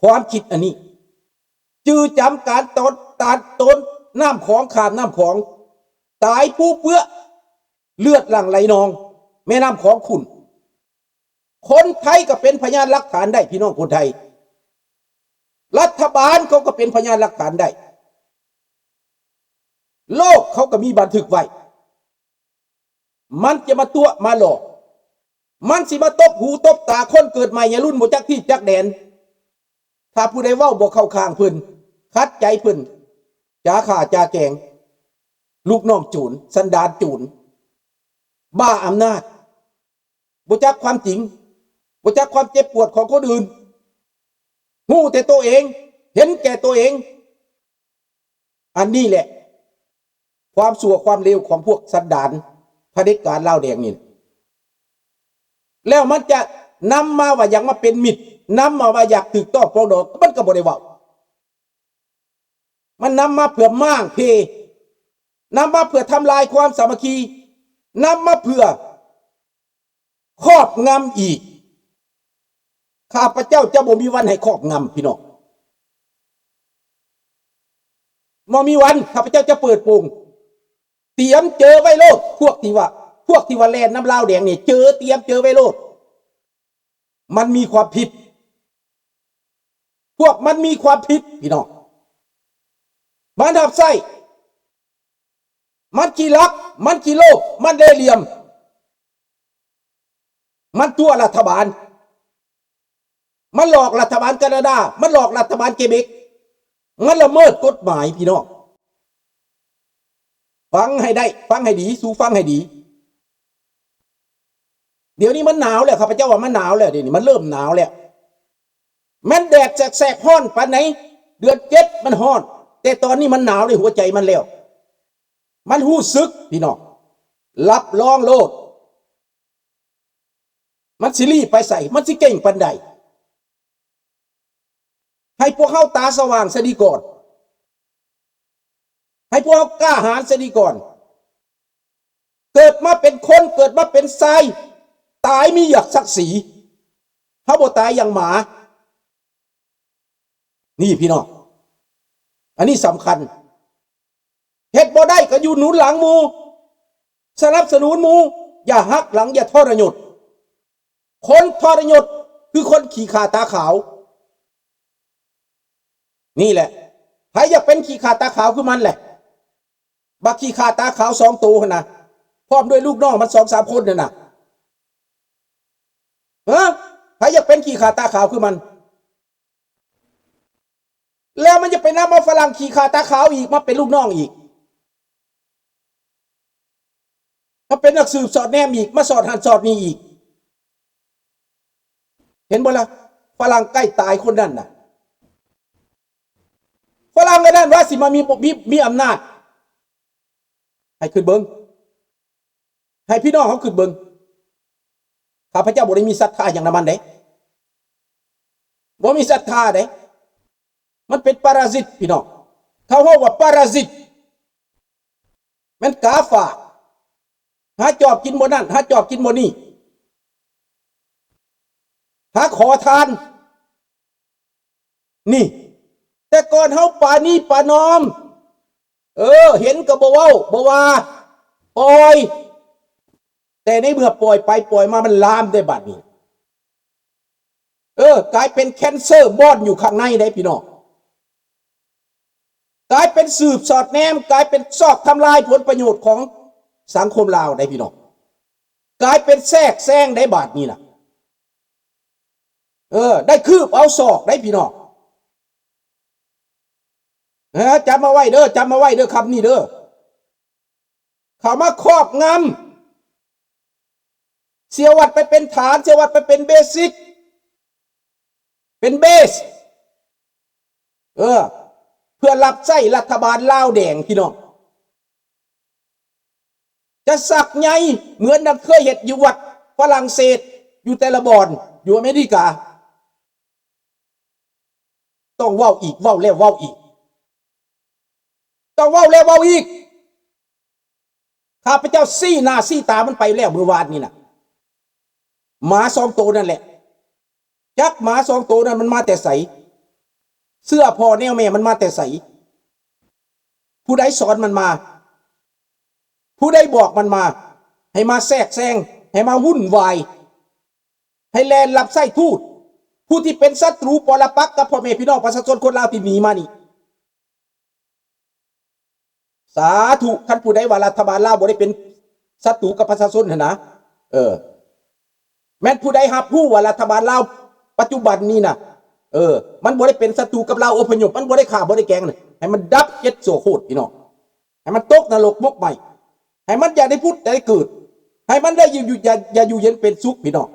ຄວາມຄິດອັນນີ້ ຈື່ຈຳການຕອນ ຕານໂຕນນ້ຳຂອງ ຂ້າມນ້ຳຂອງ ຕາຍປູເປືອ ເລືອດຫຼັ່ງໄຫຼນອງ ແມ່ນ້ຳຂອງຂຸ້ນ. ຄົນໄທກໍເປັນພະຍານຫຼັກຖານໄດ້ ພີ່ນ້ອງຄົນໄທ, ລັດຖະບານເຂົາກໍເປັນພະຍານຫຼັກຖານໄດ້, ໂລກເຂົາກໍມີບັນທຶກໄວ້. ມັນຈະມາຕົວະມາຫຼອກ, ມັນຊິມາຕົບຫູຕົບຕາຄົນເກີດໃໝ່ໃນລຸ້ນບໍ່ຈັກທີ່ຈັກແດນ. ຖ້າຜູ້ໃດເວົ້າບໍ່ເຂົ້າຂ້າງເພິ່ນ, ຂັດໃຈເພິ່ນ, ຈາຂ້າຈາແກງ, ລູກນ້ອງໂຈນ, ສັນດານໂຈນ, ບ້າອຳນາດ, ບໍ່ຈັກຄວາມຈິງ, ບໍ່ຈັກຄວາມເຈັບປວດຂອງຄົນອື່ນ, ຮູ້ແຕ່ໂຕເອງ, ເຫັນແກ່ໂຕເອງ. ອັນນີ້ແຫຼະ ຄວາມຊົ່ວຄວາມເລວຂອງພວກສັນດານຜະເດັດການລາວແດງນີ້. ແລ້ວມັນຈະນຳມາວ່າຢາກມາເປັນມິດ, ນຳມາວ່າຢາກຖືກຕ້ອງປອງດອງ, ມັນກໍບໍ່ໄດ້ເວົ້າ. ມັນນຳມາເພື່ອມ້າງເພ, ນຳມາເພື່ອທຳລາຍຄວາມສາມັກຄີ, ນຳມາເພື່ອ ຄອບງຳອີກ. ຂ້າພະເຈົ້າຈະບໍ່ມີວັນໃຫ້ຄອບງຳ ພີ່ນ້ອງ, ບໍ່ມີວັນ. ຂ້າພະເຈົ້າຈະເປີດໂປງ. ຕຽມເຈີໄວ້ໂລດ, ພວກທີ່ວ່າ, ພວກທີ່ວ່າແລ່ນນຳລາວແດງນີ້, ເຈີ, ຕຽມເຈີໄວ້ໂລດ. ມັນມີຄວາມຜິດ, ພວກມັນມີຄວາມຜິດ ພີ່ນ້ອງ. ມັນຮັບໃຊ້, ມັນຂີ້ລັກ, ມັນຂີ້ໂລບ, ມັນເລ່ຫຼ່ຽມ. ມັນຕົວະລັດຖະບານ, ມັນຫຼອກລັດຖະບານການາດາ, ມັນຫຼອກລັດຖະບານເກເບັກ, ມັນລະເມີດກົດໝາຍ ພີ່ນ້ອງ. ຟັງໃຫ້ໄດ້, ຟັງໃຫ້ດີ, ສູ່ຟັງໃຫ້ດີ. ດຽວນີ້ມັນໜາວແລ້ວ, ຂ້າພະເຈົ້າວ່າມັນໜາວແລ້ວ, ດຽວນີ້ມັນເລີ່ມໜາວແລ້ວ. ມັນແດດແສກໆ ຮ້ອນປານໃດ, ເດືອນເຈັດມັນຮ້ອນ, ແຕ່ຕອນນີ້ມັນໜາວໃນຫົວໃຈມັນແລ້ວ. ມັນຮູ້ສຶກ ພີ່ນ້ອງ, ຮັບຮອງໂລດ. ມັນຊິລີ້ໄປໃສ? ມັນຊິເກັ່ງປານໃດ? ໃຫ້ພວກເຮົາຕາສະຫວ່າງຊະດີກ່ອນ, ໃຫ້ພວກເຮົາກ້າຫານຊະດີກ່ອນ. ເກີດມາເປັນຄົນ, ເກີດມາເປັນຊາຍ, ຕາຍມີຢາກສັກສີ, ເຮົາບໍ່ຕາຍຢ່າງໝາ. ນີ້ພີ່ນ້ອງ, ອັນນີ້ສຳຄັນ. ເຮັດບໍ່ໄດ້ກໍຢູ່ໜູນຫຼັງໝູ່, ສະໜັບສະໜູນໝູ່, ຢ່າຫັກຫຼັງ, ຢ່າທໍລະຍົດ. ຄົນທໍລະຍົດຄືຄົນຂີ້ຂ້າຕາຂາວ. ນີ້ແຫຼະ, ໃຜຢາກເປັນຂີ້ຂ້າຕາຂາວຄືມັນແຫຼະ? ບັກຂີ້ຂ້າຕາຂາວສອງໂຕຫັ້ນນະ, ພ້ອມດ້ວຍລູກນ້ອງມັນສອງສາມຄົນຫັ້ນນະ. ເອີ ໃຜຢາກເປັນຂີ້ຂ້າຕາຂາວຄືມັນ? ແລ້ວມັນຈະໄປນຳເອົາຝຣັ່ງຂີ້ຂ້າຕາຂາວອີກມາເປັນລູກນ້ອງອີກ, ມາເປັນນັກສືບສອດແນມອີກ, ມາສອດຫັ້ນສອດນີ້ອີກ. ເຫັນບໍ່ລະ? ຝຣັ່ງໃກ້ຕາຍຄົນນັ້ນນະ, ຝຣັ່ງອັນນັ້ນວ່າຊິມາມີ ມີ ມີອຳນາດ. ໃຫ້ຄິດເບິ່ງ, ໃຫ້ພີ່ນ້ອງເຮົາຄິດເບິ່ງ. ຂ້າພະເຈົ້າບໍ່ໄດ້ມີສັດທາຫຍັງນຳມັນເດ້, ບໍ່ມີສັດທາເດ້. ມັນເປັນປະລະສິດ ພີ່ນ້ອງ, ເຂົາເວົ້າວ່າປະລະສິດ. ແມ່ນກາຝາກ, ຫາຈອບກິນບ່ອນນັ້ນ, ຫາຈອບກິນບ່ອນນີ້, ຫາຂໍທານ. ນີ້, ແຕ່ກ່ອນເຮົາປານີປານອມ, ເອີ, ເຫັນກໍບໍ່ເວົ້າ, ບໍ່ວ່າ, ປ່ອຍ. ແຕ່ໃນເມື່ອປ່ອຍໄປປ່ອຍມາ ມັນລາມເດ້ບາດນີ້. ເອີ ກາຍເປັນແຄນເຊີບອນຢູ່ຂ້າງໃນໄດ໋ພີ່ນ້ອງ, ກາຍເປັນສືບສອດແນມ, ກາຍເປັນຊອກທຳລາຍຜົນປະໂຫຍດຂອງສັງຄົມລາວໄດ໋ພີ່ນ້ອງ, ກາຍເປັນແຊກແຊງໄດ໋ບາດນີ້ນະ. ເອີ ໄດ້ຄືບເອົາສອກໄດ໋ພີ່ນ້ອງ. ເອີ ຈຳເອົາໄວ້ເດີ, ຈຳເອົາໄວ້ເດີ, ຄຳນີ້ເດີ. ເຂົ້າມາຄອບງຳ, ເສຍວັດໄປເປັນຖານ, ເສຍວັດໄປເປັນເບສິກ, ເປັນເບສ, ເອີ, ເພື່ອຮັບໃຊ້ລັດຖະບານລາວແດງ ພີ່ນ້ອງ. ຈະສັກໃຫຍ່ເໝືອນດັ່ງເຄີຍເຮັດຢູ່ວັດຝຣັ່ງເສດ, ຢູ່ແຕ່ລະບ່ອນ, ຢູ່ອາເມລິກາ. ຕ້ອງເວົ້າອີກ, ເວົ້າແລ້ວເວົ້າອີກ, ຕ້ອງເວົ້າແລ້ວເວົ້າອີກ. ຂ້າພະເຈົ້າຊີ້ໜ້າຊີ້ຕາມັນໄປແລ້ວມື້ວານນີ້ນະ, ໝາສອງໂຕນັ້ນແຫຼະ. ຈັກໝາສອງໂຕນັ້ນມັນມາແຕ່ໃສ? ເຊື້ອພໍ່ແນວແມ່ມັນມາແຕ່ໃສ? ຜູ້ໃດສອນມັນມາ? ຜູ້ໃດບອກມັນມາ ໃຫ້ມາແຊກແຊງ, ໃຫ້ມາວຸ່ນວາຍ, ໃຫ້ແລ່ນຮັບໃຊ້ທູດ ຜູ້ທີ່ເປັນສັດຕູປໍລະປັກກັບພໍ່ແມ່ພີ່ນ້ອງປະຊາຊົນຄົນລາວທີ່ໜີມານີ້? ສາທຸ ຄັນຜູ້ໃດວ່າລັດຖະບານລາວບໍ່ໄດ້ເປັນສັດຕູກັບປະຊາຊົນຫັ້ນນະ ເອີ ແມ່ນຜູ້ໃດຮັບຮູ້ວ່າລັດຖະບານລາວປັດຈຸບັນນີ້ນະ ເອີ ມັນບໍ່ໄດ້ເປັນສັດຕູກັບລາວອົບພະຍົບ ມັນບໍ່ໄດ້ຂ້າບໍ່ໄດ້ແກງນະ ໃຫ້ມັນດັບເຈັດຊົ່ວໂຄດ ພີ່ນ້ອງ ໃຫ້ມັນຕົກນະລົກໝົກໄໝ້ ໃຫ້ມັນຢ່າໄດ້ຜຸດໄດ້ເກີດ ໃຫ້ມັນໄດ້ຢູ່ ຢູ່ ຢ່າ ຢ່າຢູ່ເຢັນເປັນສຸກ ພີ່ນ້ອງ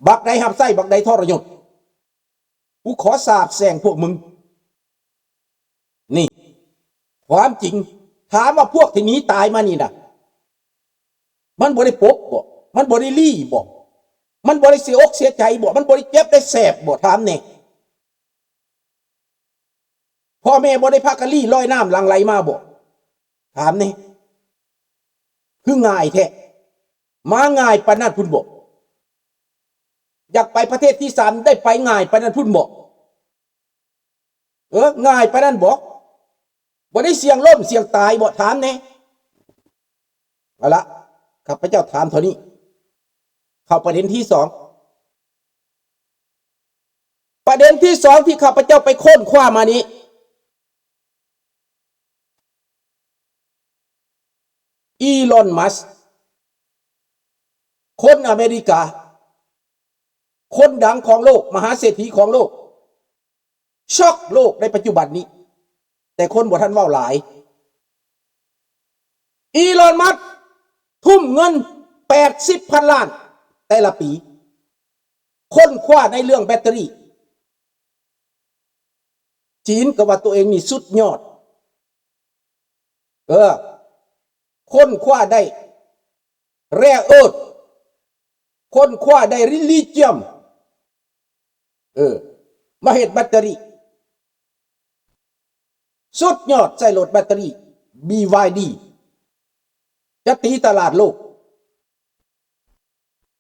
ບັກໃດຮັບໃຊ້ ບັກໃດທໍລະຍົດ ກູຂໍສາບແຊ່ງພວກມຶງ ນີ້ ຄວາມຈິງ ຖາມວ່າພວກທີ່ໜີຕາຍມານີ້ນະ ມັນບໍ່ໄດ້ປົກບໍ? ມັນບໍ່ໄດ້ລີ້ບໍ? ມັນບໍ່ໄດ້ເສຍອົກເສຍໃຈບໍ? ມັນບໍ່ໄດ້ເຈັບໄດ້ແສບບໍ? ຖາມແດ່. ພໍ່ແມ່ບໍ່ໄດ້ພາກັນລີ້ລອຍນ້ຳຫຼັ່ງໄຫຼມາບໍ? ຖາມແດ່. ຄືງ່າຍແທ້? ມາງ່າຍປານນັ້ນພຸ້ນບໍ? ຢາກໄປປະເທດທີສາມ ໄດ້ໄປງ່າຍປານນັ້ນພຸ້ນບໍ? ເອີ ງ່າຍປານນັ້ນບໍ? ບໍ່ໄດ້ສ່ຽງລົ້ມສ່ຽງຕາຍບໍ? ຖາມແດ່. ເອົາລະ ຂ້າພະເຈົ້າຖາມເທົ່ານີ້. ເຂົ້າປະເດັນທີສອງ. ປະເດັນທີສອງທີ່ຂ້າພະເຈົ້າໄປຄົ້ນຄວ້າມານີ້ ອີລອນ ມັສ ຄົນອາເມລິກາ ຄົນດັງຂອງໂລກ ມະຫາເສດຖີຂອງໂລກ ຊັອກໂລກໃນປັດຈຸບັນນີ້ ແຕ່ຄົນບໍ່ທັນເວົ້າຫຼາຍ. ອີລອນ ມັສ ທຸ່ມເງິນແປດສິບພັນລ້ານແຕ່ລະປີ ຄົ້ນຄວ້າໃນເລື່ອງແບັດເຕີຣີ. ຈີນກໍວ່າຕົວເອງນີ້ສຸດຍອດ. ເອີ ຄົ້ນຄວ້າໄດ້ແຣເອີດ, ຄົ້ນຄວ້າໄດ້ລິລິຈຽມ, ເອີ ມາເຮັດແບັດເຕີຣີ ສຸດຍອດ ໃສ່ລົດແບັດເຕີຣີ ບີວາຍດີ ຈະຕີຕະຫຼາດໂລກ.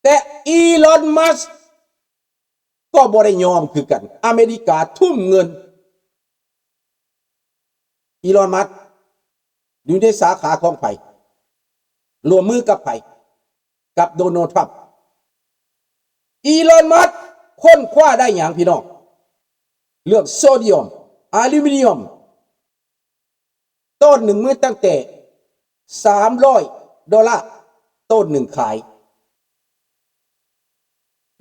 ແຕ່ອີລອນ ມັສ ກໍບໍ່ໄດ້ຍອມຄືກັນ. ອາເມລິກາທຸ່ມເງິນ. ອີລອນ ມັສ ຢູ່ໃນສາຂາຂອງໃຜ? ຮ່ວມມືກັບໃຜ? ກັບໂດນັລ ທຣຳ. ອີລອນ ມັສ ຄົ້ນຄວ້າໄດ້ຫຍັງ ພີ່ນ້ອງ? ເລື່ອງໂຊດຽມ, ອາລູມິນຽມ. ໂຕນໜຶ່ງມີຕັ້ງແຕ່ສາມຮ້ອຍໂດລາ ໂຕນໜຶ່ງຂາຍ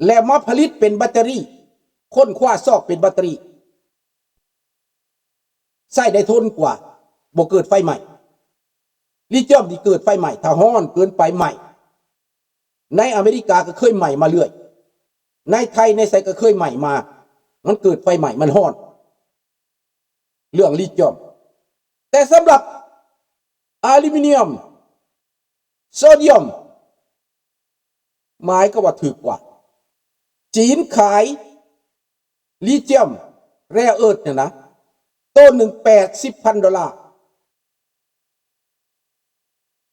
ແລ້ວມາຜະລິດເປັນແບັດເຕີຣີ ຄົ້ນຄວ້າຊອກເປັນແບັດເຕີຣີ ໃຊ້ໄດ້ທົນກວ່າ ບໍ່ເກີດໄຟໄໝ້. ລິຈຽມທີ່ເກີດໄຟໄໝ້ ຖ້າຮ້ອນເກີນໄປໄໝ້. ໃນອາເມລິກາກໍເຄີຍໄໝ້ມາເລື້ອຍ ໃນໄທໃນໃສກໍເຄີຍໄໝ້ມາ ມັນເກີດໄຟໄໝ້ ມັນຮ້ອນ. ເລື່ອງລິຈຽມ. ແຕ່ສຳລັບອາລູມິນຽມ, ໂຊດຽມ ໝາຍຄວາມວ່າຖືກກວ່າ. ຈີນຂາຍລິຈຽມ ແຣເອີດ ນີ້ນະ ໂຕນໜຶ່ງແປດສິບພັນໂດລາ.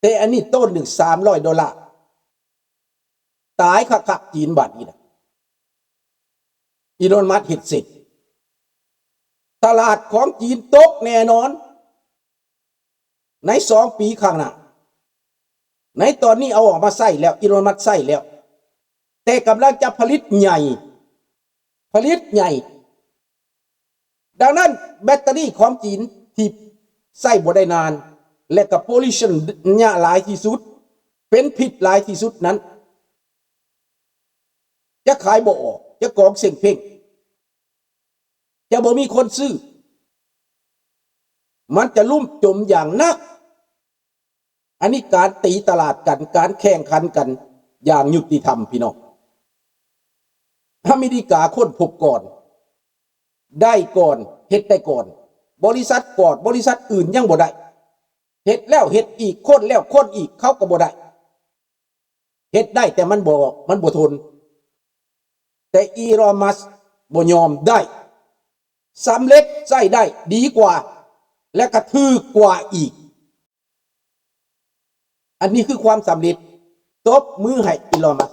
ແຕ່ອັນນີ້ໂຕນໜຶ່ງສາມຮ້ອຍໂດລາ. ຕາຍຄັກໆ ຈີນບາດນີ້ນະ. ອີລອນ ມັສ ເຮັດເສັດ. ຕະຫຼາດຂອງຈີນຕົກແນ່ນອນ ໃນສອງປີຂ້າງໜ້າ. ໃນຕອນນີ້ເອົາອອກມາໃຊ້ແລ້ວ, ອີລອນ ມັສ ໃຊ້ແລ້ວ. ແຕ່ກຳລັງຈະຜະລິດໃຫຍ່, ຜະລິດໃຫຍ່. ດັ່ງນັ້ນ ແບັດເຕີຣີຂອງຈີນທີ່ໃຊ້ບໍ່ໄດ້ນານ ແລະກໍໂພລິວຊັນຍະຫຼາຍທີ່ສຸດ ເປັນພິດຫຼາຍທີ່ສຸດນັ້ນ ຈະຂາຍບໍ່ອອກ, ຈະກອງເສັງເພງ, ຈະບໍ່ມີຄົນຊື້, ມັນຈະລົ້ມຈົມຢ່າງໜັກ. ອັນນີ້ການຕີຕະຫຼາດກັນ, ການແຂ່ງຂັນກັນຢ່າງຍຸຕິທຳ ພີ່ນ້ອງ. ອາເມລິກາຄົ້ນພົບກ່ອນ, ໄດ້ກ່ອນ, ເຮັດໄດ້ກ່ອນ. ບໍລິສັດກອດ, ບໍລິສັດອື່ນຍັງບໍ່ໄດ້. ເຮັດແລ້ວເຮັດອີກ, ຄົ້ນແລ້ວຄົ້ນອີກ, ເຂົາກໍບໍ່ໄດ້. ເຮັດໄດ້ ແຕ່ມັນບໍ່, ມັນບໍ່ທົນ. ແຕ່ອີລອນ ມັສ ບໍ່ຍອມ, ໄດ້. ສຳເລັດ, ໃຊ້ໄດ້, ດີກວ່າ ແລະກະຖືກກວ່າອີກ. ອັນນີ້ຄືຄວາມສຳເລັດ. ຕົບມືໃຫ້ອີລອນ ມັສ.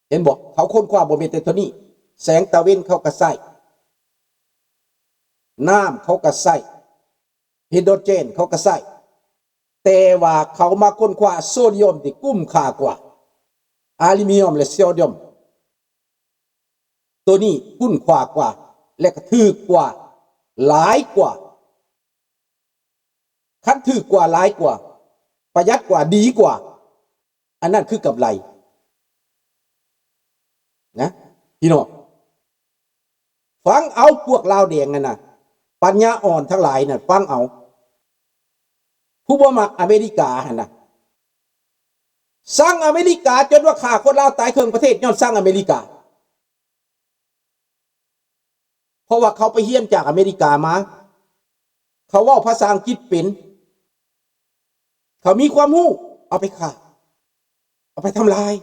ເຫັນບໍ່? ເຂົາຄົ້ນຄວ້າບໍ່ແມ່ນແຕ່ເທົ່ານີ້. ແສງຕາເວັນເຂົາກໍໃຊ້, ນ້ຳເຂົາກໍໃຊ້, ໄຮໂດຣເຈນເຂົາກໍໃຊ້, ແຕ່ວ່າເຂົາມາຄົ້ນຄວ້າໂຊດຽມທີ່ກຸ້ມຄ່າກວ່າ ອາລູມີນຽມ ແລະ ໂຊດຽມ. ໂຕນີ້ກຸ້ມຄ່າກວ່າ ແລະ ກໍຖືກກວ່າ ຫຼາຍກວ່າ. ຄັນຖືກກວ່າ ຫຼາຍກວ່າ ປະຢັດກວ່າ ດີກວ່າ ອັນນັ້ນຄືກຳໄລນະພີ່ນ້ອງ. ຟັງເອົາພວກລາວແດງຫັ້ນນະ, ປັນຍາອ່ອນທັງຫຼາຍນະ, ຟັງເອົາ. ຜູ້ບໍ່ມັກອາເມລິກາຫັ້ນນະ, ຊັງອາເມລິກາ ຈົນວ່າຂ້າຄົນລາວຕາຍເຄິ່ງປະເທດ ຍ້ອນຊັງອາເມລິກາ. ເພາະວ່າເຂົາໄປຮຽນຈາກອາເມລິກາມາ, ເຂົາເວົ້າພາສາອັງກິດເປັນ, ເຂົາມີຄວາມຮູ້, ເອົາໄປຂ້າ, ເອົາໄປທຳລາຍ,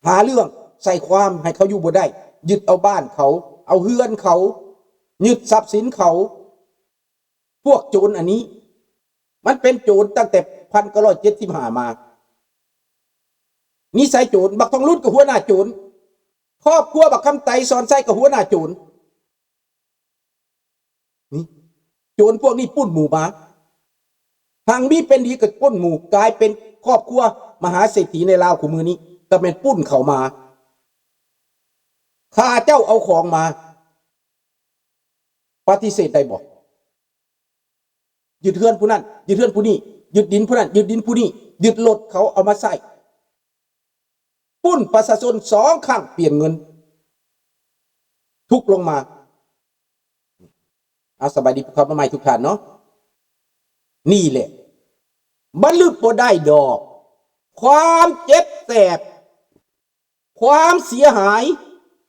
ຫາເລື່ອງໃສ່ຄວາມໃຫ້ເຂົາຢູ່ບໍ່ໄດ້, ຍຶດເອົາບ້ານເຂົາ, ເອົາເຮືອນເຂົາ, ຍຶດຊັບສິນເຂົາ. ພວກໂຈນອັນນີ້ ມັນເປັນໂຈນຕັ້ງແຕ່ພັນເກົ້າຮ້ອຍເຈັດສິບຫ້າມາ. ນິໄສໂຈນ, ບັກທອງລຸນກໍຫົວໜ້າໂຈນ, ຄອບຄົວບັກຄຳໄຕ ສອນໄຊກໍຫົວໜ້າໂຈນ. ນີ້ ໂຈນພວກນີ້ປຸ້ນໝູ່ມາ. ຮັ່ງມີເປັນດີກໍປຸ້ນໝູ່, ກາຍເປັນຄອບຄົວມະຫາເສດຖີໃນລາວຄູ່ມື້ນີ້ ກໍແມ່ນປຸ້ນເຂົ້າມາ. ຂ້າເຈົ້າເອົາຂອງມາ. ປະຕິເສດໄດ້ບໍ່? ຍຶດເຮືອນຜູ້ນັ້ນ, ຍຶດເຮືອນຜູ້ນີ້, ຍຶດດິນຜູ້ນັ້ນ, ຍຶດດິນຜູ້ນີ້, ຍຶດລົດເຂົາເອົາມາໃຊ້, ປຸ້ນປະຊາຊົນສອງຄັ້ງປ່ຽນເງິນ, ທຸກລົງມາ. ອາ ສະບາຍດີຜູ້ເຂົ້າມາໃໝ່ທຸກທ່ານເນາະ. ນີ້ແຫຼະ ມັນລຶບບໍ່ໄດ້ດອກ ຄວາມເຈັບແສບ ຄວາມເສຍຫາຍ,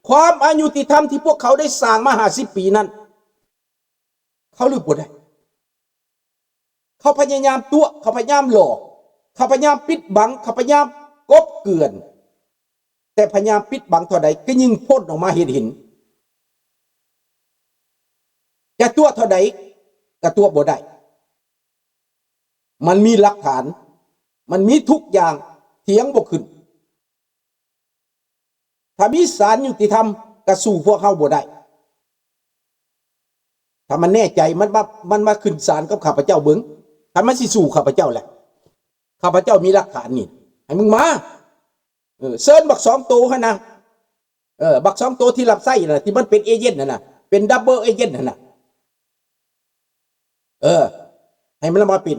ຄວາມອາຍຸຕິທຳທີ່ພວກເຂົາໄດ້ສ້າງມາຫ້າສິບປີນັ້ນ ເຂົາລືມບໍ່ໄດ້. ເຂົາພະຍາຍາມຕົວະ, ເຂົາພະຍາຍາມຫຼອກ, ເຂົາພະຍາຍາມປິດບັງ, ເຂົາພະຍາຍາມກົບເກື່ອນ, ແຕ່ພະຍາຍາມປິດບັງເທົ່າໃດກໍຍິ່ງພົ້ນອອກມາເຫັນເຫັນ. ຈະຕົວະເທົ່າໃດກໍຕົວະບໍ່ໄດ້. ມັນມີຫຼັກຖານ, ມັນມີທຸກຢ່າງ, ຖຽງບໍ່ຂຶ້ນ. ຖ້າມີສານຍຸຕິທຳກໍສູ້ພວກເຮົາບໍ່ໄດ້. ຖ້າມັນແນ່ໃຈ, ມັນມາ, ມັນມາຂຶ້ນສານກັບຂ້າພະເຈົ້າເບິ່ງ, ຖ້າມັນຊິສູ້ຂ້າພະເຈົ້າແຫຼະ. ຂ້າພະເຈົ້າມີຫຼັກຖານນີ້, ໃຫ້ມຶງມາ. ເອີ, ເຊີນບັກສອງໂຕຫັ້ນນະ. ເອີ, ບັກສອງໂຕທີ່ຮັບໃຊ້ນະ, ທີ່ມັນເປັນເອເຈນຫັ້ນນະ, ເປັນດັບເບິນເອເຈນຫັ້ນນະ. ເອີ, ໃຫ້ມັນມາເປັນ,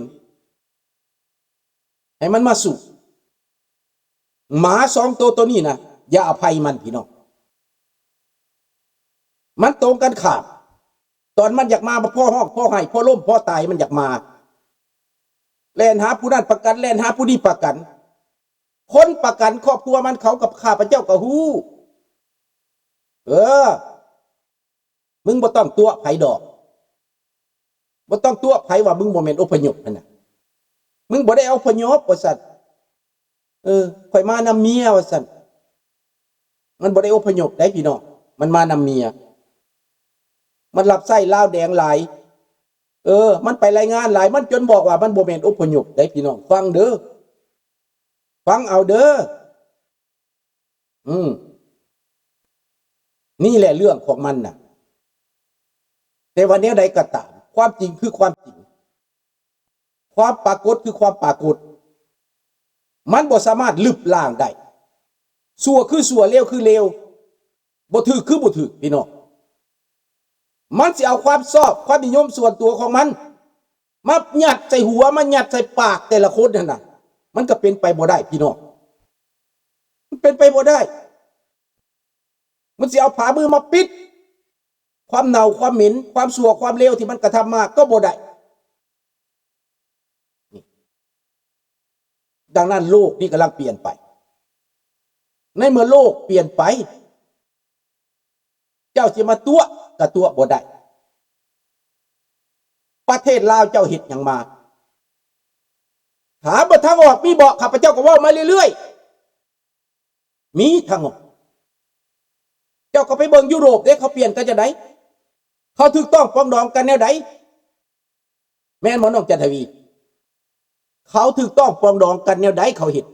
ໃຫ້ມັນມາສູ້. ໝາສອງໂຕໂຕນີ້ນະ, ຢ່າອະໄພມັນ, ພີ່ນ້ອງ. ມັນຕົງກັນຂ້າມ. ຕອນມັນຢາກມາ, ພໍຮ້ອງ, ພໍໄຫ້, ພໍລົ້ມ, ພໍຕາຍ, ມັນຢາກມາ. ແລ່ນຫາຜູ້ນັ້ນປະກັນ, ແລ່ນຫາຜູ້ນີ້ປະກັນ. ຄົນປະກັນຄອບຄົວມັນ, ເຂົາກັບຂ້າພະເຈົ້າກໍຮູ້. ເອີ, ມຶງບໍ່ຕ້ອງຕົວະໃຜດອກ. ບໍ່ຕ້ອງຕົວະໃຜວ່າມຶງບໍ່ແມ່ນອົບພະຍົບຫັ້ນນະ. ມຶງບໍ່ໄດ້ອົບພະຍົບວ່າຊັ້ນ. ເອີ, ຂ້ອຍມານຳເມຍວ່າຊັ້ນ. ມັນບໍ່ໄດ້ອົບພະຍົບໄດ໋ ພີ່ນ້ອງ. ມັນມານຳເມຍ. ມັນຮັບໃຊ້ລາວແດງຫຼາຍ. ເອີ, ມັນໄປລາຍງານຫຼາຍ. ມັນຈົນບອກວ່າມັນບໍ່ແມ່ນອົບພະຍົບໄດ໋ ພີ່ນ້ອງ. ຟັງເດີ. ຟັງເອົາເດີ. ອືມ ນີ້ແຫຼະເລື່ອງຂອງມັນນະ. ແຕ່ວ່າແນວໃດກໍຕາມ, ຄວາມຈິງຄືຄວາມຈິງ, ຄວາມປາກົດຄືຄວາມປາກົດ, ມັນບໍ່ສາມາດລຶບລ້າງໄດ້. ຊົ່ວຄືຊົ່ວ, ເລວຄືເລວ, ບໍ່ຖືກຄືບໍ່ຖືກ, ພີ່ນ້ອງ. ມັນຊິເອົາຄວາມຊອບ, ຄວາມນິຍົມສ່ວນຕົວຂອງມັນ ມາຍັດໃສ່ຫົວ, ມາຍັດໃສ່ປາກແຕ່ລະຄົນຫັ້ນນະ, ມັນກໍເປັນໄປບໍ່ໄດ້ ພີ່ນ້ອງ. ມັນເປັນໄປບໍ່ໄດ້. ມັນຊິເອົາຜ້າມືມາປິດຄວາມເນົ່າ, ຄວາມເໝັນ, ຄວາມຊົ່ວ, ຄວາມເລວທີ່ມັນກະທຳມາກໍບໍ່ໄດ້. ນີ້ ດັ່ງນັ້ນໂລກນີ້ກຳລັງປ່ຽນໄປ. ໃນເມື່ອໂລກປ່ຽນໄປ, ເຈົ້າຊິມາຕົວະກໍຕົວະບໍ່ໄດ້. ປະເທດລາວເຈົ້າເຮັດຫຍັງມາ? ຖາມວ່າທາງອອກມີບໍ່? ຂ້າພະເຈົ້າກໍເວົ້າມາເລື້ອຍໆ. ມີທາງອອກ. ເຈົ້າກໍໄປເບິ່ງຢູໂຣບເດ້, ເຂົາປ່ຽນກັນຈັ່ງໃດ? ເຂົາຖືກຕ້ອງປອງດອງກັນແນວໃດ? ແມ່ນບໍ່ ນ້ອງຈັນທະວີ? ເຂົາຖືກຕ້ອງປອງດອງກັນແນວໃດ ເຂົາເຮັດ?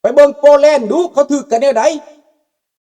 ໄປເບິ່ງໂປແລນດູ, ເຂົາຖືກກັນແນວໃດ?